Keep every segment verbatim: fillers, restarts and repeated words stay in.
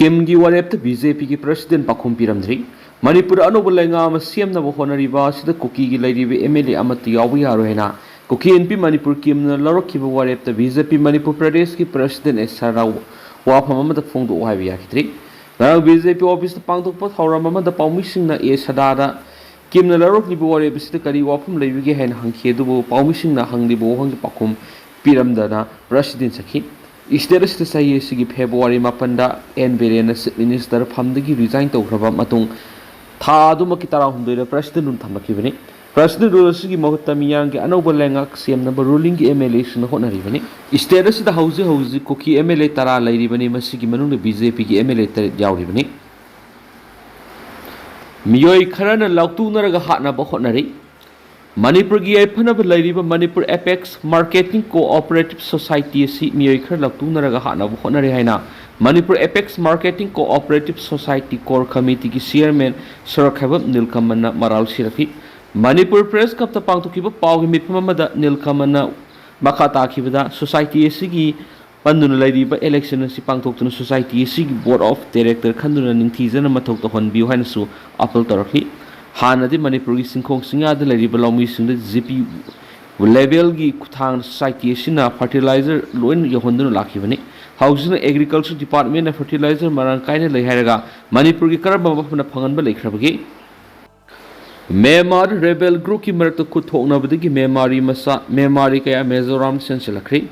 ꯀꯤꯝꯒꯤ ꯋꯥꯔꯦꯞꯇ B J ꯄꯤꯒꯤ president ꯄꯥꯎꯈꯨꯝ ꯄꯤꯔꯝꯗ꯭ꯔꯤ꯫ ꯃꯅꯤꯄꯨꯔꯗ ꯑꯅꯧꯕ ꯂꯩꯉꯥꯛ ꯑꯃ ꯁꯦꯝꯅꯕ ꯍꯣꯠꯅꯔꯤꯕ ꯑꯁꯤꯗ ꯀꯨꯀꯤꯒꯤ ꯂꯩꯔꯤꯕ ꯑꯦꯝ ꯑꯦꯜ ꯑꯦ ꯑꯃꯠꯇ ꯌꯥꯎꯕ ꯌꯥꯔꯣꯏ ꯍꯥꯏꯅ ꯀꯨꯀꯤ ꯑꯦꯟ ꯄꯤ ꯃꯅꯤꯄꯨꯔ ꯀꯤꯝꯅ ꯂꯧꯔꯛꯈꯤꯕ ꯋꯥꯔꯦꯞꯇ ꯕꯤ ꯖꯦ ꯄꯤ ꯃꯅꯤꯄꯨꯔ ꯄ꯭ꯔꯗꯦꯁꯀꯤ ꯄ꯭ꯔꯁꯤꯗꯦꯟ ꯑꯦꯁ ꯁꯔꯗꯥ ꯋꯥꯐꯝ ꯑꯃꯗ ꯐꯣꯡꯗꯣꯛꯎ ꯍꯥꯏꯕ ꯌꯥꯈꯤꯗ꯭ꯔꯤ꯫ ꯉꯔꯥꯡ ꯕꯤ ꯖꯦ ꯄꯤ ꯑꯣꯐꯤꯁꯇ ꯄꯥꯡꯊꯣꯛꯄ ꯊꯧꯔꯝ ꯑꯃꯗ ꯄꯥꯎꯃꯤꯁꯤꯡꯅ ꯑꯦ ꯁꯗꯥꯗ ꯀꯤꯝꯅ ꯂꯧꯔꯛꯂꯤꯕ ꯋꯥꯔꯦꯞ ꯑꯁꯤꯗ ꯀꯔꯤ ꯋꯥꯐꯝ ꯂꯩꯕꯒꯦ ꯍꯥꯏꯅ ꯍꯪꯈꯤ, ꯑꯗꯨꯕꯨ ꯄꯥꯎꯃꯤꯁꯤꯡꯅ ꯍꯪꯂꯤꯕ ꯋꯥꯍꯪꯒꯤ ꯄꯥꯎꯈꯨꯝ ꯄꯤꯔꯝꯗꯅ ꯄ꯭ꯔꯁꯤꯗꯦꯟ ꯆꯠꯈꯤ꯫ ꯁ꯭ꯇꯦꯠ ꯑꯁꯤꯗ ꯆꯍꯤ ꯑꯁꯤꯒꯤ ꯐꯦꯕ꯭ꯔꯨꯋꯥꯔꯤ ꯃꯥꯄꯟꯗ ꯑꯦꯟ ꯕꯤꯔꯦꯟꯅ ꯆꯤꯐ ꯃꯤꯅꯤꯁꯇꯔ ꯐꯝꯗꯒꯤ ꯔꯤꯖꯥꯏꯟ ꯇꯧꯈ꯭ꯔꯕ ꯃꯇꯨꯡ ꯊꯥ ꯑꯗꯨꯃꯛꯀꯤ ꯇꯔꯥꯍꯨꯝꯗꯣꯏꯗ ꯄ꯭ꯔꯁꯤꯗꯦꯟ ꯔꯨꯜ ꯊꯝꯂꯛꯈꯤꯕꯅꯤ꯫ ꯄ꯭ꯔꯁꯤꯗꯦꯟ ꯔꯨꯜ ꯑꯁꯤꯒꯤ ꯃꯍꯨꯠꯇ ꯃꯤꯌꯥꯝꯒꯤ ꯑꯅꯧꯕ ꯂꯩꯉꯥꯛ ꯁꯦꯝꯅꯕ ꯔꯨꯂꯤꯡꯒꯤ ꯑꯦꯝ ꯑꯦꯜ ꯑꯦꯁꯤꯡꯅ ꯍꯣꯠꯅꯔꯤꯕꯅꯤ꯫ ꯁ꯭ꯇꯦꯠ ꯑꯁꯤꯗ ꯍꯧꯖꯤꯛ ꯍꯧꯖꯤꯛ ꯀꯨꯀꯤ ꯑꯦꯝ ꯑꯦꯜ ꯑꯦ ꯇꯔꯥ ꯂꯩꯔꯤꯕꯅꯤ, ꯃꯁꯤꯒꯤ ꯃꯅꯨꯡꯗ ꯕꯤ ꯖꯦ ꯄꯤꯒꯤ ꯑꯦꯝ ꯑꯦꯜ ꯑꯦ ꯇꯔꯦꯠ ꯌꯥꯎꯔꯤꯕꯅꯤ꯫ ꯃꯤꯑꯣꯏ ꯈꯔꯅ ꯂꯥꯎꯇꯨꯅꯔꯒ ꯍꯥꯠꯅꯕ ꯍꯣꯠꯅꯔꯤ꯫ ꯃꯅꯤꯄꯨꯔꯒꯤ ꯌꯥꯏꯐꯅꯕ ꯂꯩꯔꯤꯕ Manipur apex marketing cooperative society ꯑꯁꯤ ꯃꯤꯑꯣꯏ ꯈꯔ ꯂꯥꯎꯇꯨꯅꯔꯒ ꯍꯥꯠꯅꯕ ꯍꯣꯠꯅꯔꯤ ꯍꯥꯏꯅ Manipur apex marketing cooperative society core ꯀꯃꯤꯇꯤꯒꯤ ꯆꯤꯌꯔꯃꯦꯟ ꯁꯣꯔꯣꯛꯈꯥꯏꯕꯝ ꯅꯤꯜꯀꯃꯜꯅ ꯃꯔꯥꯜ ꯁꯤꯔꯛꯈꯤ꯫ ꯃꯅꯤꯄꯨꯔ ꯄ꯭ꯔꯦꯁ ꯀ꯭ꯂꯕꯇ ꯄꯥꯡꯊꯣꯛꯈꯤꯕ ꯄꯥꯎꯒꯤ ꯃꯤꯐꯝ ꯑꯃꯗ ꯅꯤꯜꯀꯃꯜꯅ ꯃꯈꯥ ꯇꯥꯈꯤꯕꯗ ꯁꯣꯁꯥꯏꯇꯤ ꯑꯁꯤꯒꯤ ꯄꯟꯗꯨꯅ ꯂꯩꯔꯤꯕ ꯏꯂꯦꯛꯁꯟ ꯑꯁꯤ ꯄꯥꯡꯊꯣꯛꯇꯨꯅ ꯁꯣꯁꯥꯏꯇꯤ ꯑꯁꯤꯒꯤ ꯕꯣꯔꯗ ꯑꯣꯐ ꯗꯥꯏꯔꯦꯛꯇꯔ ꯈꯟꯗꯨꯅ ꯅꯤꯡꯊꯤꯖꯅ ꯃꯊꯧ ꯇꯧꯍꯟꯕꯤꯌꯨ ꯍꯥꯏꯅꯁꯨ ꯑꯥꯄꯤꯜ ꯇꯧꯔꯛꯈꯤ꯫ ꯍꯥꯟꯅꯗꯤ ꯃꯅꯤꯄꯨꯔꯒꯤ ꯆꯤꯡꯈꯣꯡ ꯆꯤꯡꯌꯥꯗ ꯂꯩꯔꯤꯕ ꯂꯧꯃꯤꯁꯤꯡꯗ ꯖꯤ ꯄꯤ ꯂꯦꯚꯦꯜꯒꯤ ꯈꯨꯠꯊꯥꯡꯗ ꯁꯣꯁꯥꯏꯇꯤ ꯑꯁꯤꯅ ꯐꯔꯇꯤꯂꯥꯏꯖꯔ ꯂꯣꯏꯅ ꯌꯧꯍꯟꯗꯨꯅ ꯂꯥꯛꯈꯤꯕꯅꯤ꯫ ꯍꯧꯖꯤꯛꯅ ꯑꯦꯒ꯭ꯔꯤꯀꯜꯆꯔ ꯗꯤꯄꯥꯔꯠꯃꯦꯟꯅ ꯐꯔꯇꯤꯂꯥꯏꯖꯔ ꯃꯔꯥꯡ ꯀꯥꯏꯅ ꯂꯩ ꯍꯥꯏꯔꯒ ꯃꯅꯤꯄꯨꯔꯒꯤ ꯀꯔꯝꯕ ꯃꯐꯝꯅ ꯐꯪꯍꯟꯕ ꯂꯩꯈ꯭ꯔꯕꯒꯦ? ꯃ꯭ꯌꯥꯟꯃꯥꯔ ꯔꯦꯕꯦꯜ ꯒ꯭ꯔꯨꯞꯀꯤ ꯃꯔꯛꯇ ꯈꯨꯠ ꯊꯣꯛꯅꯕꯗꯒꯤ ꯃ꯭ꯌꯥꯟꯃꯥꯔꯤ ꯃꯆꯥ, ꯃ꯭ꯌꯥꯟꯃꯥꯔꯤ ꯀꯌꯥ ꯃꯤꯖꯣꯔꯥꯝ ꯆꯦꯟꯁꯤꯜꯂꯛꯈ꯭ꯔꯤ꯫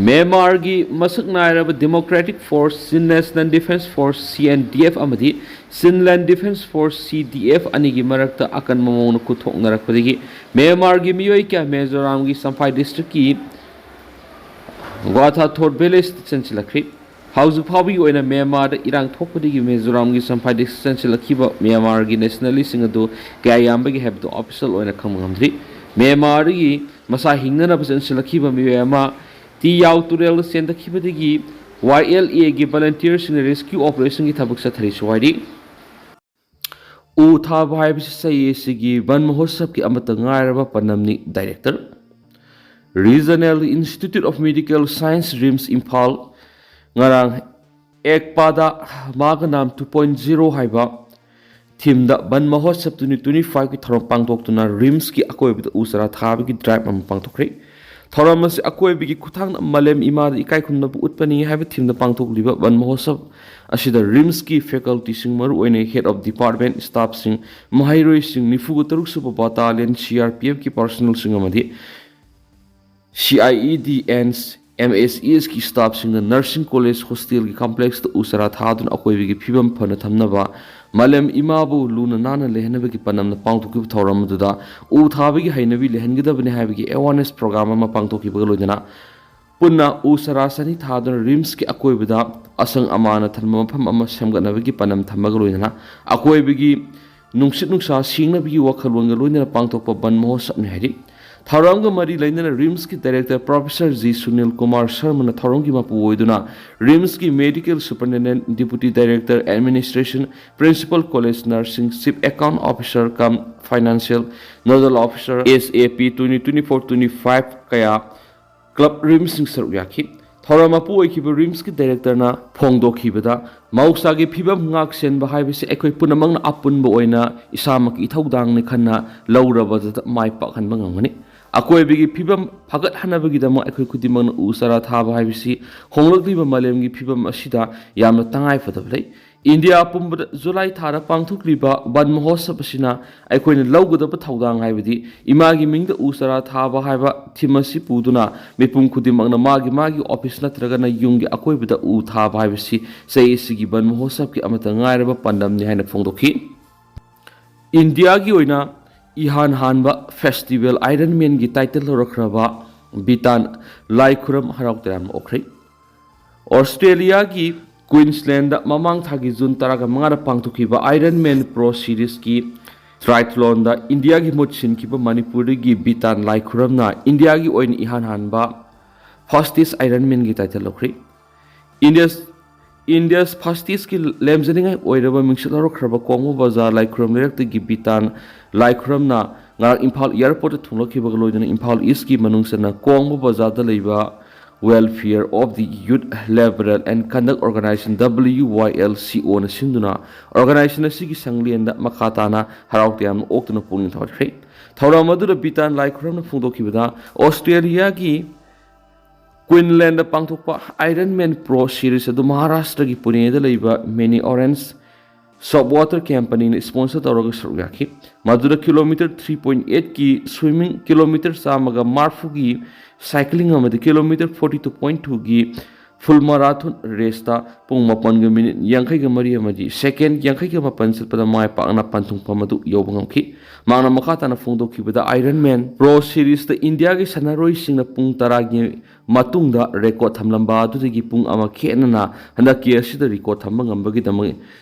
ꯃ꯭ꯌꯥꯟꯃꯥꯔꯒꯤ ꯃꯁꯛ ꯅꯥꯏꯔꯕ ꯗꯦꯃꯣꯀ꯭ꯔꯦꯇꯤꯛ ꯐꯣꯔꯁ, ꯆꯤꯟ ꯅꯦꯁꯅꯦꯜ ꯗꯤꯐꯦꯟꯁ ꯐꯣꯔꯁ, ꯁꯤ ꯑꯦꯟ ꯗꯤ ꯑꯦꯐ, ꯑꯃꯗꯤ ꯆꯤꯟꯂꯦꯟ ꯗꯤꯐꯦꯟꯁ ꯐꯣꯔꯁ, ꯁꯤ ꯗꯤ ꯑꯦꯐ, ꯑꯅꯤꯒꯤ ꯃꯔꯛꯇ ꯑꯀꯟꯕ ꯃꯑꯣꯡꯗ ꯈꯨꯠ ꯊꯣꯛꯅꯔꯛꯄꯗꯒꯤ ꯃ꯭ꯌꯥꯟꯃꯥꯔꯒꯤ ꯃꯤꯑꯣꯏ ꯀꯌꯥ ꯃꯤꯖꯣꯔꯥꯝꯒꯤ ꯆꯝꯐꯥꯏ ꯗꯤꯁꯇ꯭ꯔꯤꯛꯀꯤ ꯒ꯭ꯋꯥꯊꯥꯊꯣꯔ ꯚꯤꯂꯦꯖꯇ ꯆꯦꯟꯁꯤꯜꯂꯛꯈ꯭ꯔꯤ꯫ ꯍꯧꯖꯤꯛ ꯐꯥꯎꯕꯒꯤ ꯑꯣꯏꯅ ꯃ꯭ꯌꯥꯟꯃꯥꯔꯗ ꯏꯔꯥꯡ ꯊꯣꯛꯄꯗꯒꯤ ꯃꯤꯖꯣꯔꯥꯝꯒꯤ ꯆꯝꯐꯥꯏ ꯗꯤꯁꯇ꯭ꯔꯤꯛ ꯆꯦꯟꯁꯤꯜꯂꯛꯈꯤꯕ ꯃ꯭ꯌꯥꯟꯃꯥꯔꯒꯤ ꯅꯦꯁꯅꯦꯂꯤꯁꯁꯤꯡ ꯑꯗꯨ ꯀꯌꯥ ꯌꯥꯝꯕꯒꯦ ꯍꯥꯏꯕꯗꯨ ꯑꯣꯐꯤꯁꯤꯌꯦꯜ ꯑꯣꯏꯅ ꯈꯪꯕ ꯉꯝꯗ꯭ꯔꯤ꯫ ꯃ꯭ꯌꯥꯟꯃꯥꯔꯗꯒꯤ ꯃꯁꯥ ꯍꯤꯡꯅꯅꯕ ꯆꯦꯟꯁꯤꯜꯂꯛꯈꯤꯕ ꯃꯤꯑꯣꯏ ꯑꯃ ꯇꯤꯌꯥꯎ ꯇꯨꯔꯦꯜꯗ ꯆꯦꯟꯊꯈꯤꯕꯗꯒꯤ ꯋꯥꯏ ꯑꯦꯜ ꯑꯦꯒꯤ ꯚꯣꯂꯨꯟꯇꯤꯌꯔꯁꯤꯡꯅ ꯔꯦꯁꯀ꯭ꯌꯨ ꯑꯣꯄꯔꯦꯁꯟꯒꯤ ꯊꯕꯛ ꯆꯠꯊꯔꯤꯁꯨ ꯍꯥꯏꯔꯤ꯫ ꯎ ꯊꯥꯕ ꯍꯥꯏꯕꯁꯤ ꯆꯍꯤ ꯑꯁꯤꯒꯤ ꯕꯟ ꯃꯍꯣꯠꯁꯕꯀꯤ ꯑꯃꯠꯇ ꯉꯥꯏꯔꯕ ꯄꯥꯟꯗꯝꯅꯤ, director. Regional institute of medical sciences, RIMS, Imphal, ꯉꯔꯥꯡ ꯑꯦꯛ ꯄꯥꯗꯥ ꯃꯥꯒ ꯅꯥꯝ ꯇꯨ ꯄꯣꯏꯟꯠ ꯖꯤꯔꯣ ꯍꯥꯏꯕ ꯊꯤꯝꯗ ꯕꯟ ꯃꯍꯣꯠꯁꯕ ꯇ꯭ꯋꯦꯟꯇꯤ ꯇ꯭ꯋꯦꯟꯇꯤ ꯐꯥꯏꯚꯀꯤ ꯊꯧꯔꯝ ꯄꯥꯡꯊꯣꯛꯇꯨꯅ ꯔꯤꯝꯁꯀꯤ ꯑꯀꯣꯏꯕꯗ ꯎ ꯆꯥꯔꯥ ꯊꯥꯕꯒꯤ ꯗ꯭ꯔꯥꯏꯕ ꯑꯃ ꯄꯥꯡꯊꯣꯛꯈ꯭ꯔꯦ꯫ ꯊꯧꯔꯝ ꯑꯁꯤ ꯑꯀꯣꯏꯕꯒꯤ ꯈꯨꯠꯊꯥꯡꯗ ꯃꯥꯂꯦꯝ ꯏꯃꯥꯗ ꯏꯀꯥꯏ ꯈꯨꯝꯅꯕ ꯎꯠꯄꯅꯤ ꯍꯥꯏꯕ ꯊꯤꯝꯗ ꯄꯥꯡꯊꯣꯛꯂꯤꯕ ꯕꯟ ꯃꯍꯣꯠꯁꯕ ꯑꯁꯤꯗ ꯔꯤꯝꯁꯀꯤ ꯐꯦꯀꯜꯇꯤꯁꯤꯡ, ꯃꯔꯨꯑꯣꯏꯅ ꯍꯦꯗ ꯑꯣꯐ ꯗꯤꯄꯥꯔꯠꯃꯦꯟ ꯁ꯭ꯇꯥꯐꯁꯤꯡ, ꯃꯍꯩꯔꯣꯏꯁꯤꯡ, ꯅꯤꯐꯨꯒ ꯇꯔꯨꯛ ꯁꯨꯕ ꯕꯥꯇꯥꯂꯤꯌꯟ ꯁꯤ ꯑꯥꯔ ꯄꯤ ꯑꯦꯐꯀꯤ ꯄꯥꯔꯁꯣꯅꯦꯜꯁꯤꯡ ꯑꯃꯗꯤ C I E D N M S E ꯑꯦꯁꯀꯤ ꯁ꯭ꯇꯥꯐꯁꯤꯡꯅ ꯅꯔꯁꯤꯡ ꯀꯣꯂꯦꯖ ꯍꯣꯁꯇꯦꯜꯒꯤ ꯀꯝꯄ꯭ꯂꯦꯛꯁꯇ ꯎ ꯆꯥꯔꯥ ꯊꯥꯗꯨꯅ ꯑꯀꯣꯏꯕꯒꯤ ꯐꯤꯕꯝ ꯐꯅ ꯊꯝꯅꯕ, ꯃꯥꯂꯦꯝ ꯏꯃꯥꯕꯨ ꯂꯨꯅ ꯅꯥꯟꯅ ꯂꯩꯍꯟꯅꯕꯒꯤ ꯄꯥꯟꯗꯝꯅ ꯄꯥꯡꯊꯣꯛꯈꯤꯕ ꯊꯧꯔꯝ ꯑꯗꯨꯗ ꯎ ꯊꯥꯕꯒꯤ ꯍꯩꯅꯕꯤ ꯂꯩꯍꯟꯒꯗꯕꯅꯤ ꯍꯥꯏꯕꯒꯤ ꯑꯦꯋꯥꯔꯅꯦꯁ ꯄ꯭ꯔꯣꯒ꯭ꯔꯥꯝ ꯑꯃ ꯄꯥꯡꯊꯣꯛꯈꯤꯕꯒ ꯂꯣꯏꯅꯅ ꯄꯨꯟꯅ ꯎ ꯆꯥꯔꯥ ꯆꯅꯤ ꯊꯥꯗꯨꯅ ꯔꯤꯝꯁꯀꯤ ꯑꯀꯣꯏꯕꯗ ꯑꯁꯪ ꯑꯃꯥꯟꯅ ꯊꯟꯕ ꯃꯐꯝ ꯑꯃ ꯁꯦꯝꯒꯠꯅꯕꯒꯤ ꯄꯥꯟꯗꯝ ꯊꯝꯕꯒ ꯂꯣꯏꯅꯅ ꯑꯀꯣꯏꯕꯒꯤ ꯅꯨꯡꯁꯤꯠ ꯅꯨꯡꯁꯥ ꯁꯦꯡꯅꯕꯒꯤ ꯋꯥꯈꯜꯂꯣꯟꯒ ꯂꯣꯏꯅꯅ ꯄꯥꯡꯊꯣꯛꯄ ꯕꯟ ꯃꯍꯣꯠꯁꯕꯅꯤ ꯍꯥꯏꯔꯤ꯫ ꯊꯧꯔꯝꯒ ꯃꯔꯤ ꯂꯩꯅꯅ ꯔꯤꯝꯁꯀꯤ director professor G Sunil Kumar ꯁꯔꯃꯅ ꯊꯧꯔꯝꯒꯤ ꯃꯄꯨ ꯑꯣꯏꯗꯨꯅ ꯔꯤꯝꯁꯀꯤ medical superintendent, deputy director administration, principal college nursing, chief account officer cum financial nodal officer, S A P twenty twenty four twenty five ꯀꯌꯥ ꯀ꯭ꯂꯕ ꯔꯤꯝꯁꯁꯤꯡ ꯁꯔꯨꯛ ꯌꯥꯈꯤ꯫ ꯊꯧꯔꯝ ꯃꯄꯨ ꯑꯣꯏꯈꯤꯕ ꯔꯤꯝꯁꯀꯤ ꯗꯥꯏꯔꯦꯛꯇꯔꯅ ꯐꯣꯡꯗꯣꯛꯈꯤꯕꯗ, ꯃꯍꯧꯁꯥꯒꯤ ꯐꯤꯕꯝ ꯉꯥꯛ ꯁꯦꯟꯕ ꯍꯥꯏꯕꯁꯤ ꯑꯩꯈꯣꯏ ꯄꯨꯝꯅꯃꯛꯅ ꯑꯄꯨꯟꯕ ꯑꯣꯏꯅ ꯏꯁꯥꯃꯛꯀꯤ ꯏꯊꯧꯗꯥꯡꯅꯤ ꯈꯟꯅ ꯂꯧꯔꯕꯗ ꯃꯥꯏ ꯄꯥꯛꯍꯟꯕ ꯉꯝꯒꯅꯤ꯫ ꯑꯀꯣꯏꯕꯒꯤ ꯐꯤꯕꯝ ꯐꯒꯠꯍꯟꯅꯕꯒꯤꯗꯃꯛ ꯑꯩꯈꯣꯏ ꯈꯨꯗꯤꯡꯃꯛꯅ ꯎ ꯆꯥꯔꯥ ꯊꯥꯕ ꯍꯥꯏꯕꯁꯤ ꯍꯣꯡꯂꯛꯂꯤꯕ ꯃꯥꯂꯦꯝꯒꯤ ꯐꯤꯕꯝ ꯑꯁꯤꯗ ꯌꯥꯝꯅ ꯇꯉꯥꯏ ꯐꯗꯕ ꯂꯩ꯫ ꯏꯟꯗꯤꯌꯥ ꯄꯨꯝꯕꯗ ꯖꯨꯂꯥꯏ ꯊꯥꯗ ꯄꯥꯡꯊꯣꯛꯂꯤꯕ ꯕꯟ ꯃꯍꯣꯠꯁꯕ ꯑꯁꯤꯅ ꯑꯩꯈꯣꯏꯅ ꯂꯧꯒꯗꯕ ꯊꯧꯗꯥꯡ ꯍꯥꯏꯕꯗꯤ ꯏꯃꯥꯒꯤ ꯃꯤꯡꯗ ꯎ ꯆꯥꯔꯥ ꯊꯥꯕ ꯍꯥꯏꯕ ꯊꯤꯝ ꯑꯁꯤ ꯄꯨꯗꯨꯅ ꯃꯤꯄꯨꯝ ꯈꯨꯗꯤꯡꯃꯛꯅ ꯃꯥꯒꯤ ꯃꯥꯒꯤ ꯑꯣꯐꯤꯁ ꯅꯠꯇ꯭ꯔꯒꯅ ꯌꯨꯝꯒꯤ ꯑꯀꯣꯏꯕꯗ ꯎ ꯊꯥꯕ ꯍꯥꯏꯕꯁꯤ ꯆꯍꯤ ꯑꯁꯤꯒꯤ ꯕꯟ ꯃꯍꯣꯠꯁꯕꯀꯤ ꯑꯃꯠꯇ ꯉꯥꯏꯔꯕ ꯄꯥꯟꯗꯝꯅꯤ ꯍꯥꯏꯅ ꯐꯣꯡꯗꯣꯛꯈꯤ꯫ ꯏꯟꯗꯤꯌꯥꯒꯤ ꯑꯣꯏꯅ ꯏꯍꯥꯟ ꯍꯥꯟꯕ ꯐꯦꯁꯇꯤꯚꯦꯜ ꯑꯥꯏꯔꯟ ꯃꯦꯟꯒꯤ ꯇꯥꯏꯇꯜ ꯂꯧꯔꯛꯈ꯭ꯔꯕ ꯕꯤꯇꯥꯟ ꯂꯥꯏ ꯈꯨꯔꯝ ꯍꯔꯥꯎ ꯇꯌꯥꯝꯅ ꯑꯣꯛꯈ꯭ꯔꯦ꯫ ꯑꯣꯁꯇ꯭ꯔꯦꯂꯤꯌꯥꯒꯤ ꯀ꯭ꯋꯤꯟꯁꯂꯦꯟꯗ ꯃꯃꯥꯡ ꯊꯥꯒꯤ ꯖꯨꯟ ꯇꯔꯥꯒ ꯃꯉꯥꯗ ꯄꯥꯡꯊꯣꯛꯈꯤꯕ ꯑꯥꯏꯔꯟ ꯃꯦꯟ ꯄ꯭ꯔꯣ ꯁꯤꯔꯤꯁꯀꯤ ꯇ꯭ꯔꯥꯏꯊ꯭ꯂꯣꯟꯗ ꯏꯟꯗꯤꯌꯥꯒꯤ ꯃꯍꯨꯠ ꯁꯤꯟꯈꯤꯕ ꯃꯅꯤꯄꯨꯔꯗꯒꯤ ꯕꯤꯇꯥꯟ ꯂꯥꯏ ꯈꯨꯔꯝꯅ ꯏꯟꯗꯤꯌꯥꯒꯤ ꯑꯣꯏꯅ ꯏꯍꯥꯟ ꯍꯥꯟꯕ ꯐꯥꯁꯇꯦꯁ ꯑꯥꯏꯔꯟ ꯃꯦꯟꯒꯤ ꯇꯥꯏꯇꯜ ꯂꯧꯈ꯭ꯔꯦ꯫ ꯏꯟꯗꯤꯌꯥꯁ ꯏꯟꯗꯤꯌꯥꯁ ꯐꯥꯁꯇꯦꯁꯀꯤ ꯂꯦꯝꯖꯅꯤꯡꯉꯥꯏ ꯑꯣꯏꯔꯕ ꯃꯤꯡꯆꯠ ꯂꯧꯔꯛꯈ꯭ꯔꯕ ꯀꯣꯡꯕ ꯕꯖꯥꯔ ꯂꯥꯏ ꯈꯨꯔꯨꯝ ꯂꯩꯔꯛꯇꯒꯤ ꯕꯤꯇꯥꯟ ꯂꯥꯏ ꯈꯨꯔꯝꯅ ꯉꯔꯥꯡ ꯏꯝꯐꯥꯜ ꯑꯦꯌꯥꯔꯄꯣꯔꯠꯇ ꯊꯨꯡꯂꯛꯈꯤꯕꯒ ꯂꯣꯏꯅꯅ ꯏꯝꯐꯥꯜ ꯏꯁꯀꯤ ꯃꯅꯨꯡ ꯆꯟꯅ ꯀꯣꯡꯕ ꯕꯖꯥꯔꯗ ꯂꯩꯕ Welfare of the Youth Labour and Conduct Organisation, W Y L C O ꯅ ꯁꯤꯟꯗꯨꯅ organisation ꯑꯁꯤꯒꯤ ꯁꯪꯂꯦꯟꯗ ꯃꯈꯥ ꯇꯥꯅ ꯍꯔꯥꯎ ꯇꯌꯥꯝꯅ ꯑꯣꯛꯇꯨꯅ ꯄꯨꯛꯅꯤꯡ ꯊꯧꯒꯠꯈ꯭ꯔꯦ꯫ ꯊꯧꯔꯝ ꯑꯗꯨꯗ ꯕꯤꯇꯥꯟ ꯂꯥꯏ ꯈꯨꯔꯨꯝꯅ ꯐꯣꯡꯗꯣꯛꯈꯤꯕꯗ, ꯑꯣꯁꯇ꯭ꯔꯦꯂꯤꯌꯥꯒꯤ ꯀ꯭ꯋꯤꯟꯂꯦꯟꯗ ꯄꯥꯡꯊꯣꯛꯄ Ironman Pro Series ꯑꯗꯨ ꯃꯍꯥꯔꯥꯁꯇ꯭ꯔꯒꯤ ꯄꯨꯅꯦꯗ ꯂꯩꯕ ꯃꯦꯅꯤ ꯑꯣꯔꯦꯟꯖ ꯁꯣꯞ ꯋꯥꯇꯔ ꯀꯝꯄꯅꯤꯅ sponsor ꯇꯧꯔꯒ ꯁꯔꯨꯛ ꯌꯥꯈꯤ꯫ ꯃꯗꯨꯗ ꯀꯤꯂꯣꯃꯤꯇꯔ ꯊ꯭ꯔꯤ ꯄꯣꯏꯟ ꯑꯩꯠꯀꯤ swimming, ꯀꯤꯂꯣꯃꯤꯇꯔ ꯆꯥꯝꯃꯒ ꯃꯔꯤꯐꯨꯒꯤ cycling ꯑꯃꯗꯤ ꯀꯤꯂꯣꯃꯤꯇꯔ ꯐꯣꯔꯇꯤ ꯇꯨ ꯄꯣꯏꯟ ꯇꯨꯒꯤ full marathon race ꯇ ꯄꯨꯡ ꯃꯥꯄꯟꯒ ꯃꯤꯅꯤꯠ ꯌꯥꯡꯈꯩꯒ ꯃꯔꯤ ꯑꯃꯗꯤ second ꯌꯥꯡꯈꯩꯒ ꯃꯥꯄꯟ ꯆꯠꯄꯗ ꯃꯥꯏ ꯄꯥꯛꯅ ꯄꯟꯊꯨꯡꯐꯝ ꯑꯗꯨ ꯌꯧꯕ ꯉꯝꯈꯤ꯫ ꯃꯍꯥꯛꯅ ꯃꯈꯥ ꯇꯥꯅ ꯐꯣꯡꯗꯣꯛꯈꯤꯕꯗ, Ironman Pro Series ꯇ ꯏꯟꯗꯤꯌꯥꯒꯤ ꯁꯥꯟꯅꯔꯣꯏꯁꯤꯡꯅ ꯄꯨꯡ ꯇꯔꯥꯒꯤ ꯃꯇꯨꯡꯗ record ꯊꯝꯂꯝꯕ ꯑꯗꯨꯗꯒꯤ ꯄꯨꯡ ꯑꯃ ꯈꯦꯠꯅꯅ ꯍꯟꯗꯛꯀꯤ ꯑꯁꯤꯗ record ꯊꯝꯕ ꯉꯝꯕꯒꯤꯗꯃꯛ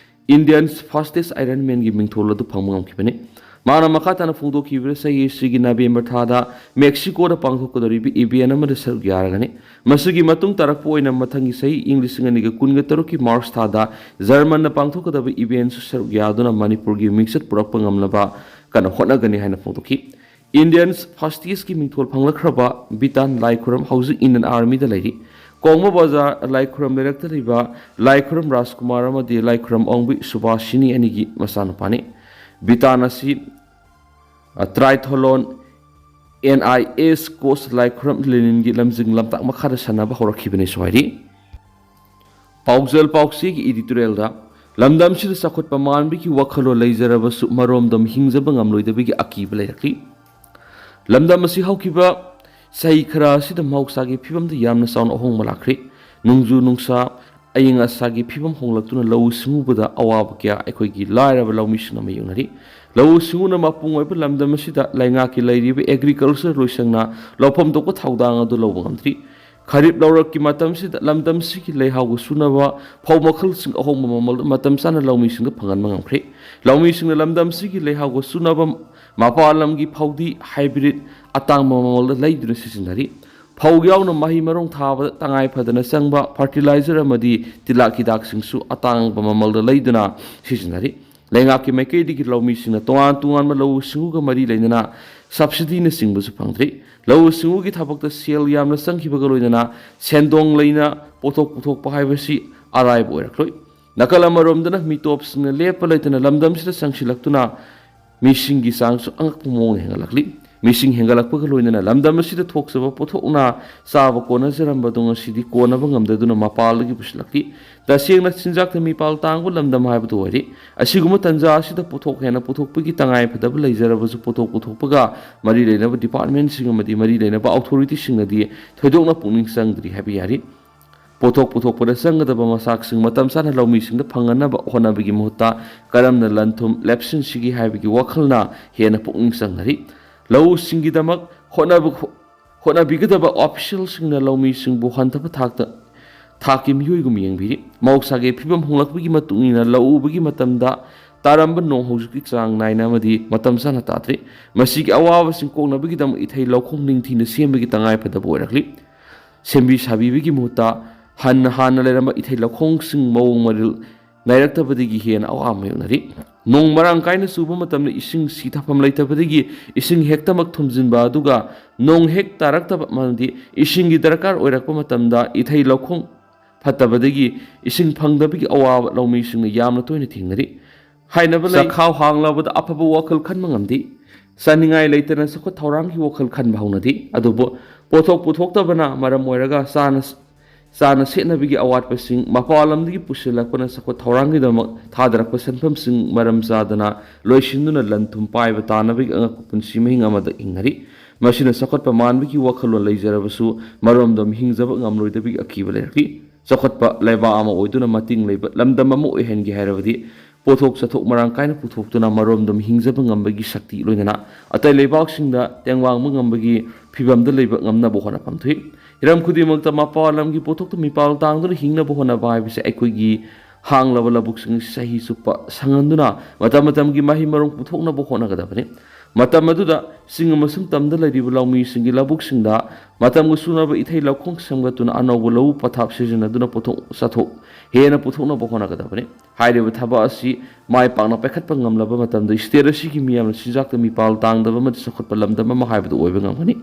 India's Fastest Ironman ꯒꯤ ꯃꯤꯡꯊꯣꯜ ꯑꯗꯨ ꯐꯪꯕ ꯉꯝꯈꯤꯕꯅꯤ꯫ ꯃꯍꯥꯛꯅ ꯃꯈꯥ ꯇꯥꯅ ꯐꯣꯡꯗꯣꯛꯈꯤꯕꯗ, ꯆꯍꯤ ꯑꯁꯤꯒꯤ ꯅꯕꯦꯝꯕꯔ ꯊꯥꯗ ꯃꯦꯛꯁꯤꯀꯣꯗ ꯄꯥꯡꯊꯣꯛꯀꯗꯧꯔꯤꯕ event ꯑꯃꯗ ꯁꯔꯨꯛ ꯌꯥꯔꯒꯅꯤ꯫ ꯃꯁꯤꯒꯤ ꯃꯇꯨꯡ ꯇꯥꯔꯛꯄ ꯑꯣꯏꯅ ꯃꯊꯪꯒꯤ ꯆꯍꯤ, ꯏꯪ ꯂꯤꯁꯤꯡ ꯑꯅꯤꯒ ꯀꯨꯟꯒ ꯇꯔꯨꯛꯀꯤ ꯃꯥꯔꯆ ꯊꯥꯗ ꯖꯔꯃꯟꯗ ꯄꯥꯡꯊꯣꯛꯀꯗꯕ event ꯁꯨ ꯁꯔꯨꯛ ꯌꯥꯗꯨꯅ ꯃꯅꯤꯄꯨꯔꯒꯤ ꯃꯤꯡꯆꯠ ꯄꯨꯔꯛꯄ ꯉꯝꯅꯕ ꯀꯟꯅ ꯍꯣꯠꯅꯒꯅꯤ ꯍꯥꯏꯅ ꯐꯣꯡꯗꯣꯛꯈꯤ꯫ India's Fastest ꯀꯤ ꯃꯤꯡꯊꯣꯜ ꯐꯪꯂꯛꯈ꯭ꯔꯕ ꯕꯤꯇꯥꯟ ꯂꯥꯏꯈꯨꯔꯝ ꯍꯧꯖꯤꯛ Indian Army ꯗ ꯂꯩꯔꯤ꯫ ꯀꯣꯡꯕ ꯕꯖꯥꯔ ꯂꯥꯏꯈꯨꯔꯝ ꯂꯩꯔꯛꯇ ꯂꯩꯕ ꯂꯥꯏꯈꯨꯔꯝ ꯔꯥꯖꯀꯨꯃꯥꯔ ꯑꯃꯗꯤ ꯂꯥꯏꯈꯨꯔꯝ ꯑꯣꯡꯕꯤ ꯁꯨꯕꯥꯁꯤꯅꯤ ꯑꯅꯤꯒꯤ ꯃꯆꯥꯅꯨꯄꯥꯅꯤ꯫ ꯕꯤꯇꯥꯟ ꯑꯁꯤ, ꯑ, triathlon, N I S coach ꯂꯥꯏꯈꯨꯔꯝ ꯂꯦꯅꯤꯟꯒꯤ ꯂꯝꯖꯤꯡ ꯂꯝꯇꯥꯛ ꯃꯈꯥꯗ ꯁꯥꯟꯅꯕ ꯍꯧꯔꯛꯈꯤꯕꯅꯤ ꯁ꯭ꯋꯥꯏꯔꯤ꯫ ꯄꯥꯎꯖꯦꯜ ꯄꯥꯎꯆꯦꯒꯤ editorial ꯗ ꯂꯝꯗꯝꯁꯤꯗ ꯆꯥꯎꯈꯠꯄ ꯃꯥꯟꯕꯒꯤ ꯋꯥꯈꯜꯂꯣꯟ ꯂꯩꯖꯔꯕꯁꯨ ꯃꯔꯣꯝꯗꯣꯝ ꯍꯤꯡꯖꯕ ꯉꯝꯂꯣꯏꯗꯕꯒꯤ ꯑꯀꯤꯕ ꯂꯩꯔꯛꯂꯤ꯫ ꯂꯝꯗꯝ ꯑꯁꯤ ꯍꯧꯈꯤꯕ ꯆꯍꯤ ꯈꯔ ꯑꯁꯤꯗ ꯃꯍꯧꯁꯥꯒꯤ ꯐꯤꯕꯝꯗ ꯌꯥꯝꯅ ꯆꯥꯎꯅ ꯑꯍꯣꯡꯕ ꯂꯥꯛꯈ꯭ꯔꯦ꯫ ꯅꯣꯡꯖꯨ ꯅꯨꯡꯁꯥ, ꯑꯏꯪ ꯑꯁꯥꯒꯤ ꯐꯤꯕꯝ ꯍꯣꯡꯂꯛꯇꯨꯅ ꯂꯧꯎ ꯁꯤꯡꯎꯕꯗ ꯑꯋꯥꯕ ꯀꯌꯥ ꯑꯩꯈꯣꯏꯒꯤ ꯂꯥꯏꯔꯕ ꯂꯧꯃꯤꯁꯤꯡꯅ ꯃꯥꯌꯣꯛꯅꯔꯤ꯫ ꯂꯧꯎ ꯁꯤꯡꯎꯅ ꯃꯄꯨꯡ ꯑꯣꯏꯕ ꯂꯝꯗꯝ ꯑꯁꯤꯗ ꯂꯩꯉꯥꯛꯀꯤ ꯂꯩꯔꯤꯕ agriculture ꯂꯣꯏꯁꯪꯅ ꯂꯧꯐꯝ ꯊꯣꯛꯄ ꯊꯧꯗꯥꯡ ꯑꯗꯨ ꯂꯧꯕ ꯉꯝꯗ꯭ꯔꯤ꯫ ꯈꯔꯤꯞ ꯂꯧꯔꯛꯀꯤ ꯃꯇꯝꯁꯤꯗ ꯂꯝꯗꯝꯁꯤꯒꯤ ꯂꯩꯍꯥꯎꯒ ꯆꯨꯅꯕ ꯐꯧ ꯃꯈꯜꯁꯤꯡ ꯑꯍꯣꯡꯕ ꯃꯃꯜꯗ ꯃꯇꯝ ꯆꯥꯅ ꯂꯧꯃꯤꯁꯤꯡꯗ ꯐꯪꯍꯟꯕ ꯉꯝꯈ꯭ꯔꯦ꯫ ꯂꯧꯃꯤꯁꯤꯡꯅ ꯂꯝꯗꯝꯁꯤꯒꯤ ꯂꯩꯍꯥꯎꯒ ꯆꯨꯅꯕ ꯃꯄꯥꯟ ꯂꯝꯒꯤ ꯐꯧꯗꯤ hybrid ꯑꯇꯥꯡꯕ ꯃꯃꯜꯗ ꯂꯩꯗꯨꯅ ꯁꯤꯖꯤꯟꯅꯔꯤ꯫ ꯐꯧ ꯌꯥꯎꯅ ꯃꯍꯩ ꯃꯔꯣꯡ ꯊꯥꯕꯗ ꯇꯉꯥꯏ ꯐꯗꯅ ꯆꯪꯕ fertilizer ꯑꯃꯗꯤ ꯇꯤꯜꯍꯥꯠ ꯍꯤꯗꯥꯛꯁꯤꯡꯁꯨ ꯑꯇꯥꯡꯕ ꯃꯃꯜꯗ ꯂꯩꯗꯨꯅ ꯁꯤꯖꯤꯟꯅꯔꯤ꯫ ꯂꯩꯉꯥꯛꯀꯤ ꯃꯥꯏꯀꯩꯗꯒꯤ ꯂꯧꯃꯤꯁꯤꯡꯅ ꯇꯣꯉꯥꯟ ꯇꯣꯉꯥꯟꯕ ꯂꯧꯎ ꯁꯤꯡꯎꯒ ꯃꯔꯤ ꯂꯩꯅꯅ subsidy ꯅꯆꯤꯡꯕꯁꯨ ꯐꯪꯗ꯭ꯔꯤ꯫ ꯂꯧꯎ ꯁꯤꯡꯎꯒꯤ ꯊꯕꯛꯇ ꯁꯦꯜ ꯌꯥꯝꯅ ꯆꯪꯈꯤꯕꯒ ꯂꯣꯏꯅꯅ ꯁꯦꯟꯗꯣꯡ ꯂꯩꯅ ꯄꯣꯠꯊꯣꯛ ꯄꯨꯊꯣꯛꯄ ꯍꯥꯏꯕꯁꯤ ꯑꯔꯥꯏꯕ ꯑꯣꯏꯔꯛꯂꯣꯏ꯫ ꯅꯥꯀꯜ ꯑꯃꯔꯣꯝꯗꯅ ꯃꯤꯇꯣꯞꯁꯤꯡꯅ ꯂꯦꯞꯄ ꯂꯩꯇꯅ ꯂꯝꯗꯝꯁꯤꯗ ꯆꯪꯁꯤꯜꯂꯛꯇꯨꯅ ꯃꯤꯁꯤꯡꯒꯤ ꯆꯥꯡꯁꯨ ꯑꯉꯛꯄ ꯃꯑꯣꯡꯗ ꯍꯦꯟꯒꯠꯂꯛꯂꯤ꯫ ꯃꯤꯁꯤꯡ ꯍꯦꯟꯒꯠꯂꯛꯄꯒ ꯂꯣꯏꯅꯅ ꯂꯝꯗꯝ ꯑꯁꯤꯗ ꯊꯣꯛꯆꯕ ꯄꯣꯠꯊꯣꯛꯅ ꯆꯥꯕ ꯀꯣꯟꯅꯖꯔꯝꯕꯗꯣ ꯉꯁꯤꯗꯤ ꯀꯣꯟꯅꯕ ꯉꯝꯗꯗꯨꯅ ꯃꯄꯥꯟꯗꯒꯤ ꯄꯨꯁꯤꯜꯂꯛꯂꯤ꯫ ꯇꯁꯦꯡꯅ ꯆꯤꯟꯖꯥꯛꯇ ꯃꯤꯄꯥꯜ ꯇꯥꯡꯕ ꯂꯝꯗꯝ ꯍꯥꯏꯕꯗꯨ ꯑꯣꯏꯔꯤ꯫ ꯑꯁꯤꯒꯨꯝꯕ ꯇꯥꯟꯖꯥ ꯑꯁꯤꯗ ꯄꯣꯠꯊꯣꯛ ꯍꯦꯟꯅ ꯄꯨꯊꯣꯛꯄꯒꯤ ꯇꯉꯥꯏ ꯐꯗꯕ ꯂꯩꯖꯔꯕꯁꯨ ꯄꯣꯠꯊꯣꯛ ꯄꯨꯊꯣꯛꯄꯒ ꯃꯔꯤ ꯂꯩꯅꯕ ꯗꯤꯄꯥꯔꯠꯃꯦꯟꯁꯤꯡ ꯑꯃꯗꯤ ꯃꯔꯤ ꯂꯩꯅꯕ ꯑꯣꯊꯣꯔꯤꯇꯤꯁꯤꯡꯅꯗꯤ ꯊꯣꯏꯗꯣꯛꯅ ꯄꯨꯛꯅꯤꯡ ꯆꯪꯗ꯭ꯔꯤ ꯍꯥꯏꯕ ꯌꯥꯔꯤ꯫ ꯄꯣꯠꯊꯣꯛ ꯄꯨꯊꯣꯛꯄꯗ ꯆꯪꯒꯗꯕ ꯃꯆꯥꯛꯁꯤꯡ ꯃꯇꯝ ꯆꯥꯅ ꯂꯧꯃꯤꯁꯤꯡꯗ ꯐꯪꯍꯟꯅꯕ ꯍꯣꯠꯅꯕꯒꯤ ꯃꯍꯨꯠꯇ ꯀꯔꯝꯅ ꯂꯟ-ꯊꯨꯝ ꯂꯦꯞꯁꯤꯟꯁꯤꯒꯦ ꯍꯥꯏꯕꯒꯤ ꯋꯥꯈꯜꯅ ꯍꯦꯟꯅ ꯄꯨꯛꯅꯤꯡ ꯆꯪꯅꯔꯤ꯫ ꯂꯧꯎꯁꯤꯡꯒꯤꯗꯃꯛ ꯍꯣꯠꯅꯕ ꯍꯣꯠꯅꯕꯤꯒꯗꯕ ꯑꯣꯐꯤꯁꯤꯌꯦꯜꯁꯤꯡꯅ ꯂꯧꯃꯤꯁꯤꯡꯕꯨ ꯍꯟꯊꯕ ꯊꯥꯛꯇ ꯊꯥꯛꯀꯤ ꯃꯤꯑꯣꯏꯒꯨꯝ ꯌꯦꯡꯕꯤꯔꯤ꯫ ꯃꯍꯧꯁꯥꯒꯤ ꯐꯤꯕꯝ ꯍꯣꯡꯂꯛꯄꯒꯤ ꯃꯇꯨꯡ ꯏꯟꯅ ꯂꯧ ꯎꯕꯒꯤ ꯃꯇꯝꯗ ꯇꯥꯔꯝꯕ ꯅꯣꯡ ꯍꯧꯖꯤꯛꯇꯤ ꯆꯥꯡ ꯅꯥꯏꯅ ꯑꯃꯗꯤ ꯃꯇꯝ ꯆꯥꯅ ꯇꯥꯗ꯭ꯔꯤ꯫ ꯃꯁꯤꯒꯤ ꯑꯋꯥꯕꯁꯤꯡ ꯀꯣꯛꯅꯕꯒꯤꯗꯃꯛ ꯏꯊꯩ ꯂꯧꯈꯣꯡ ꯅꯤꯡꯊꯤꯅ ꯁꯦꯝꯕꯒꯤ ꯇꯉꯥꯏ ꯐꯗꯕ ꯑꯣꯏꯔꯛꯂꯤ꯫ ꯁꯦꯝꯕꯤ ꯁꯥꯕꯤꯕꯒꯤ ꯃꯍꯨꯠꯇ ꯍꯟꯅ ꯍꯥꯟꯅ ꯂꯩꯔꯝꯕ ꯏꯊꯩ ꯂꯧꯈꯣꯡꯁꯤꯡ ꯃꯑꯣꯡ ꯃꯔꯤꯜ ꯅꯥꯏꯔꯛꯇꯕꯗꯒꯤ ꯍꯦꯟꯅ ꯑꯋꯥꯕ ꯃꯥꯌꯣꯛꯅꯔꯤ꯫ ꯅꯣꯡ ꯃꯔꯥꯡ ꯀꯥꯏꯅ ꯆꯨꯕ ꯃꯇꯝꯗ ꯏꯁꯤꯡ ꯁꯤꯊꯐꯝ ꯂꯩꯇꯕꯗꯒꯤ ꯏꯁꯤꯡ ꯍꯦꯛꯇꯃꯛ ꯊꯨꯝꯖꯤꯟꯕ, ꯑꯗꯨꯒ ꯅꯣꯡ ꯍꯦꯛ ꯇꯥꯔꯛꯇꯕ ꯑꯃꯗꯤ ꯏꯁꯤꯡꯒꯤ ꯗꯔꯀꯥꯔ ꯑꯣꯏꯔꯛꯄ ꯃꯇꯝꯗ ꯏꯊꯩ ꯂꯧꯈꯣꯡ ꯐꯠꯇꯕꯗꯒꯤ ꯏꯁꯤꯡ ꯐꯪꯗꯕꯒꯤ ꯑꯋꯥꯕ ꯂꯧꯃꯤꯁꯤꯡꯅ ꯌꯥꯝꯅ ꯇꯣꯏꯅ ꯊꯦꯡꯅꯔꯤ꯫ ꯍꯥꯏꯅꯕ ꯂꯩ, ꯆꯥꯛꯈꯥꯎ ꯍꯥꯡꯂꯕꯗ ꯑꯐꯕ ꯋꯥꯈꯜ ꯈꯟꯕ ꯉꯝꯗꯦ꯫ ꯆꯥꯅꯤꯡꯉꯥꯏ ꯂꯩꯇꯅ ꯆꯥꯎꯈꯠ ꯊꯧꯔꯥꯡꯒꯤ ꯋꯥꯈꯜ ꯈꯟꯕ ꯍꯧꯅꯗꯦ꯫ ꯑꯗꯨꯕꯨ ꯄꯣꯠꯊꯣꯛ ꯄꯨꯊꯣꯛꯇꯕꯅ ꯃꯔꯝ ꯑꯣꯏꯔꯒ ꯆꯥꯅ ꯆꯥꯅ ꯁꯦꯠꯅꯕꯒꯤ ꯑꯋꯥꯠꯄꯁꯤꯡ, ꯃꯄꯥꯟ ꯂꯝꯗꯒꯤ ꯄꯨꯁꯤꯜꯂꯛꯄꯅ ꯆꯥꯎꯈꯠ ꯊꯧꯔꯥꯡꯒꯤꯗꯃꯛ ꯊꯥꯗꯔꯛꯄ ꯁꯦꯟꯐꯝꯁꯤꯡ ꯃꯔꯝ ꯆꯥꯗꯅ ꯂꯣꯏꯁꯤꯟꯗꯨꯅ ꯂꯟ ꯊꯨꯝ ꯄꯥꯏꯕ ꯇꯥꯅꯕꯒꯤ ꯑꯉꯛꯄ ꯄꯨꯟꯁꯤ ꯃꯍꯤꯡ ꯑꯃꯗ ꯍꯤꯡꯅꯔꯤ꯫ ꯃꯁꯤꯅ ꯆꯥꯎꯈꯠꯄ ꯃꯥꯟꯕꯒꯤ ꯋꯥꯈꯜꯂꯣꯟ ꯂꯩꯖꯔꯕꯁꯨ ꯃꯔꯣꯝꯗꯣꯝ ꯍꯤꯡꯖꯕ ꯉꯝꯂꯣꯏꯗꯕꯒꯤ ꯑꯀꯤꯕ ꯂꯩꯔꯛꯂꯤ꯫ ꯆꯥꯎꯈꯠꯄ ꯂꯩꯕꯥꯛ ꯑꯃ ꯑꯣꯏꯗꯨꯅ ꯃꯇꯤꯡ ꯂꯩꯕ ꯂꯝꯗꯝ ꯑꯃ ꯑꯣꯏꯍꯟꯒꯦ ꯍꯥꯏꯔꯕꯗꯤ ꯄꯣꯠꯊꯣꯛ ꯆꯥꯊꯣꯛ ꯃꯔꯥꯡ ꯀꯥꯏꯅ ꯄꯨꯊꯣꯛꯇꯨꯅ ꯃꯔꯣꯝꯗꯣꯝ ꯍꯤꯡꯖꯕ ꯉꯝꯕꯒꯤ ꯁꯛꯇꯤ ꯂꯣꯏꯅꯅ ꯑꯇꯩ ꯂꯩꯕꯥꯛꯁꯤꯡꯗ ꯇꯦꯡꯋꯥꯡꯕ ꯉꯝꯕꯒꯤ ꯐꯤꯕꯝꯗ ꯂꯩꯕ ꯉꯝꯅꯕ ꯍꯣꯠꯅꯐꯝ ꯊꯣꯛꯏ꯫ ꯍꯤꯔꯝ ꯈꯨꯗꯤꯡꯃꯛꯇ ꯃꯄꯥꯟ ꯂꯝꯒꯤ ꯄꯣꯠꯊꯣꯛꯇ ꯃꯤꯄꯥꯜ ꯇꯥꯡꯗꯨꯅ ꯍꯤꯡꯅꯕ ꯍꯣꯠꯅꯕ ꯍꯥꯏꯕꯁꯤ ꯑꯩꯈꯣꯏꯒꯤ ꯍꯥꯡꯂꯕ ꯂꯧꯕꯨꯛꯁꯤꯡ ꯑꯁꯤ ꯆꯍꯤ ꯆꯨꯞꯄ ꯁꯪꯍꯟꯗꯨꯅ ꯃꯇꯝ ꯃꯇꯝꯒꯤ ꯃꯍꯩ ꯃꯔꯣꯡ ꯄꯨꯊꯣꯛꯅꯕ ꯍꯣꯠꯅꯒꯗꯕꯅꯤ꯫ ꯃꯇꯝ ꯑꯗꯨꯗ ꯆꯤꯡ ꯑꯃꯁꯨꯡ ꯇꯝꯗ ꯂꯩꯔꯤꯕ ꯂꯧꯃꯤꯁꯤꯡꯒꯤ ꯂꯧꯕꯨꯛꯁꯤꯡꯗ ꯃꯇꯝꯒ ꯆꯨꯅꯕ ꯏꯊꯩ ꯂꯧꯈꯣꯡ ꯁꯦꯝꯒꯠꯇꯨꯅ ꯑꯅꯧꯕ ꯂꯧꯎ ꯄꯊꯥꯞ ꯁꯤꯖꯤꯟꯅꯗꯨꯅ ꯄꯣꯠꯊꯣꯛ ꯆꯥꯊꯣꯛ ꯍꯦꯟꯅ ꯄꯨꯊꯣꯛꯅꯕ ꯍꯣꯠꯅꯒꯗꯕꯅꯤ꯫ ꯍꯥꯏꯔꯤꯕ ꯊꯕꯛ ꯑꯁꯤ ꯃꯥꯏ ꯄꯥꯛꯅ ꯄꯥꯏꯈꯠꯄ ꯉꯝꯂꯕ ꯃꯇꯝꯗ state ꯑꯁꯤꯒꯤ ꯃꯤꯌꯥꯝꯅ ꯆꯤꯟꯖꯥꯛꯇ ꯃꯤꯄꯥꯜ ꯇꯥꯡꯗꯕ ꯑꯃꯗꯤ ꯆꯥꯎꯈꯠꯄ ꯂꯝꯗꯝ ꯑꯃ ꯍꯥꯏꯕꯗꯨ ꯑꯣꯏꯕ ꯉꯝꯒꯅꯤ꯫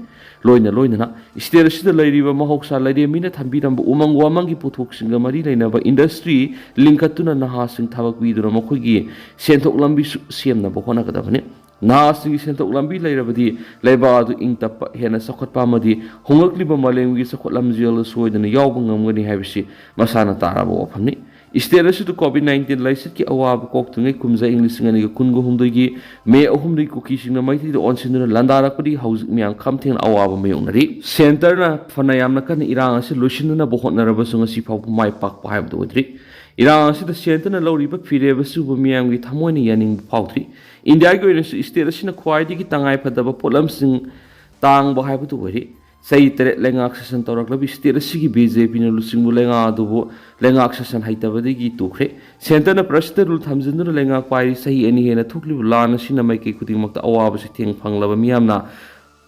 ꯂꯣꯏꯅ ꯂꯣꯏꯅꯅ state ꯑꯁꯤꯗ ꯂꯩꯔꯤꯕ ꯃꯍꯧꯁꯥ ꯂꯥꯏꯔꯦꯝꯕꯤꯅ ꯊꯝꯕꯤꯔꯝꯕ ꯎꯃꯪ ꯋꯥꯃꯪꯒꯤ ꯄꯣꯠꯊꯣꯛꯁꯤꯡꯒ ꯃꯔꯤ ꯂꯩꯅꯕ industry ꯂꯤꯡꯈꯠꯇꯨꯅ ꯅꯍꯥꯁꯤꯡ ꯊꯕꯛ ꯄꯤꯗꯨꯅ ꯃꯈꯣꯏꯒꯤ ꯁꯦꯟꯊꯣꯛ ꯂꯝꯕꯤꯁꯨ ꯁꯦꯝꯅꯕ ꯍꯣꯠꯅꯒꯗꯕꯅꯤ꯫ ꯅꯍꯥꯁꯤꯡꯒꯤ ꯁꯦꯟꯊꯣꯛ ꯂꯝꯕꯤ ꯂꯩꯔꯕꯗꯤ ꯂꯩꯕꯥꯛ ꯑꯗꯨ ꯏꯪ ꯇꯞꯄ, ꯍꯦꯟꯅ ꯆꯥꯎꯈꯠꯄ ꯑꯃꯗꯤ ꯍꯣꯡꯂꯛꯂꯤꯕ ꯃꯥꯂꯦꯝꯒꯤ ꯆꯥꯎꯈꯠ ꯂꯝꯖꯦꯜꯗ ꯁꯣꯏꯗꯅ ꯌꯥꯎꯕ ꯉꯝꯒꯅꯤ ꯍꯥꯏꯕꯁꯤ ꯃꯁꯥꯅ ꯇꯥꯔꯕ ꯋꯥꯐꯝꯅꯤ꯫ State ꯑꯁꯤꯗ COVID nineteen ꯂꯥꯏꯆꯠꯀꯤ ꯑꯋꯥꯕ ꯀꯣꯛꯇ꯭ꯔꯤꯉꯩ ꯀꯨꯝꯖꯥ ꯏꯪ ꯂꯤꯁꯤꯡ ꯑꯅꯤꯒ ꯀꯨꯟꯒ ꯍꯨꯝꯗꯣꯏꯒꯤ May ꯑꯍꯨꯝꯗꯒꯤ ꯀꯨꯀꯤꯁꯤꯡꯅ ꯃꯩꯇꯩꯗ ꯑꯣꯟꯁꯤꯟꯗꯨꯅ ꯂꯥꯟꯗꯥꯔꯛꯄꯗꯒꯤ ꯍꯧꯖꯤꯛ ꯃꯤꯌꯥꯝ ꯈꯝ ꯊꯦꯡꯅ ꯑꯋꯥꯕ ꯃꯥꯌꯣꯛꯅꯔꯤ꯫ Centreꯅ ꯐꯅ ꯌꯥꯝꯅ ꯀꯟꯅ ꯏꯔꯥꯡ ꯑꯁꯤ ꯂꯣꯏꯁꯤꯟꯅꯅꯕ ꯍꯣꯠꯅꯔꯕꯁꯨ ꯉꯁꯤ ꯐꯥꯎꯕ ꯃꯥꯏ ꯄꯥꯛꯄ ꯍꯥꯏꯕꯗꯨ ꯑꯣꯏꯗ꯭ꯔꯤ꯫ ꯏꯔꯥꯡ ꯑꯁꯤꯗ Centreꯅ ꯂꯧꯔꯤꯕ ꯐꯤꯔꯦꯞ ꯑꯁꯤꯕꯨ ꯃꯤꯌꯥꯝꯒꯤ ꯊꯃꯣꯏꯅ ꯌꯥꯅꯤꯡꯕ ꯐꯥꯎꯗ꯭ꯔꯤ꯫ ꯏꯟꯗꯤꯌꯥꯒꯤ ꯑꯣꯏꯅꯁꯨ state ꯑꯁꯤꯅ ꯈ꯭ꯋꯥꯏꯗꯒꯤ ꯇꯉꯥꯏꯐꯗꯕ ꯄꯣꯠꯂꯝꯁꯤꯡ ꯇꯥꯡꯕ ꯍꯥꯏꯕꯗꯨ ꯑꯣꯏꯔꯤ꯫ ꯆꯍꯤ ꯇꯔꯦꯠ ꯂꯩꯉꯥꯛ ꯁꯥꯁꯟ ꯇꯧꯔꯛꯂꯕ state ꯑꯁꯤꯒꯤ BJPꯅ ꯂꯨꯆꯤꯡꯕ ꯂꯩꯉꯥꯛ ꯑꯗꯨꯕꯨ ꯂꯩꯉꯥꯛ ꯁꯥꯁꯟ ꯍꯩꯇꯕꯗꯒꯤ ꯇꯣꯛꯈ꯭ꯔꯦ꯫ Centreꯅ President rule ꯊꯝꯖꯤꯟꯗꯨꯅ ꯂꯩꯉꯥꯛ ꯄꯥꯏꯔꯤ꯫ ꯆꯍꯤ ꯑꯅꯤ ꯍꯦꯟꯅ ꯊꯣꯛꯂꯤꯕ ꯂꯥꯟ ꯑꯁꯤꯅ ꯃꯥꯏꯀꯩ ꯈꯨꯗꯤꯡꯃꯛꯇ ꯑꯋꯥꯕ ꯆꯩꯊꯦꯡ ꯐꯪꯂꯕ ꯃꯤꯌꯥꯝꯅ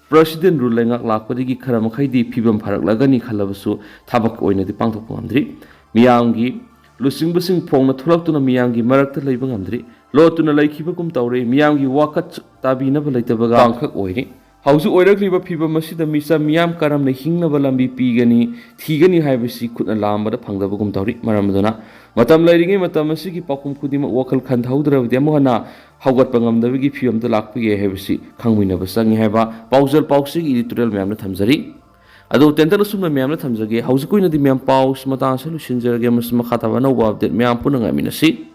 President rule ꯂꯩꯉꯥꯛ ꯂꯥꯛꯄꯗꯒꯤ ꯈꯔ ꯃꯈꯩꯗꯤ ꯐꯤꯕꯝ ꯐꯔꯛꯂꯒꯅꯤ ꯈꯜꯂꯕꯁꯨ ꯊꯕꯛ ꯑꯣꯏꯅꯗꯤ ꯄꯥꯡꯊꯣꯛꯄ ꯉꯝꯗ꯭ꯔꯤ꯫ ꯃꯤꯌꯥꯝꯒꯤ ꯂꯨꯆꯤꯡꯕꯁꯤꯡ ꯐꯣꯡꯅ ꯊꯣꯛꯂꯛꯇꯨꯅ ꯃꯤꯌꯥꯝꯒꯤ ꯃꯔꯛꯇ ꯂꯩꯕ ꯉꯝꯗ꯭ꯔꯤ꯫ ꯂꯣꯠꯇꯨꯅ ꯂꯩꯈꯤꯕꯒꯨꯝ ꯇꯧꯔꯦ꯫ ꯃꯤꯌꯥꯝꯒꯤ ꯋꯥꯀꯠ ꯇꯥꯕꯤꯅꯕ ꯂꯩꯇꯕꯒ ꯇꯥꯡꯈꯛ ꯑꯣꯏꯔꯤ꯫ ꯍꯧꯖꯤꯛ ꯑꯣꯏꯔꯛꯂꯤꯕ ꯐꯤꯕꯝ ꯑꯁꯤꯗ ꯃꯤꯆꯝ ꯃꯤꯌꯥꯝ ꯀꯔꯝꯅ ꯍꯤꯡꯅꯕ ꯂꯝꯕꯤ ꯄꯤꯒꯅꯤ, ꯊꯤꯒꯅꯤ ꯍꯥꯏꯕꯁꯤ ꯈꯨꯠꯅ ꯂꯥꯝꯕꯗ ꯐꯪꯗꯕꯒꯨꯝ ꯇꯧꯔꯤ꯫ ꯃꯔꯝ ꯑꯗꯨꯅ ꯃꯇꯝ ꯂꯩꯔꯤꯉꯩ ꯃꯇꯝ ꯑꯁꯤꯒꯤ ꯄꯥꯎꯈꯨꯝ ꯈꯨꯗꯤꯡꯃꯛ ꯋꯥꯈꯜ ꯈꯟꯊꯍꯧꯗ꯭ꯔꯕꯗꯤ ꯑꯃꯨꯛ ꯍꯟꯅ ꯍꯧꯒꯠꯄ ꯉꯝꯗꯕꯒꯤ ꯐꯤꯕꯝꯗ ꯂꯥꯛꯄ ꯌꯥꯏ ꯍꯥꯏꯕꯁꯤ ꯈꯪꯃꯤꯟꯅꯕ ꯆꯪꯏ ꯍꯥꯏꯕ ꯄꯥꯎꯖꯦꯜ ꯄꯥꯎꯆꯦꯒꯤ editorial ꯃꯌꯥꯝꯅ ꯊꯝꯖꯔꯤ꯫ ꯑꯗꯨ ꯇꯦꯟꯇꯛꯅ ꯁꯨꯝꯅ ꯃꯌꯥꯝꯅ ꯊꯝꯖꯒꯦ꯫ ꯍꯧꯖꯤꯛꯀꯤ ꯑꯣꯏꯅꯗꯤ ꯃꯌꯥꯝ ꯄꯥꯎ ꯃꯇꯥꯡ ꯑꯁꯤꯗ ꯂꯣꯏꯁꯤꯟꯖꯔꯒꯦ꯫ ꯃꯁꯤ ꯃꯈꯥ ꯇꯥꯕ ꯑꯅꯧꯕ update ꯃꯌꯥꯝ ꯄꯨꯟꯅ ꯉꯥꯏꯃꯤꯟꯅꯁꯤ꯫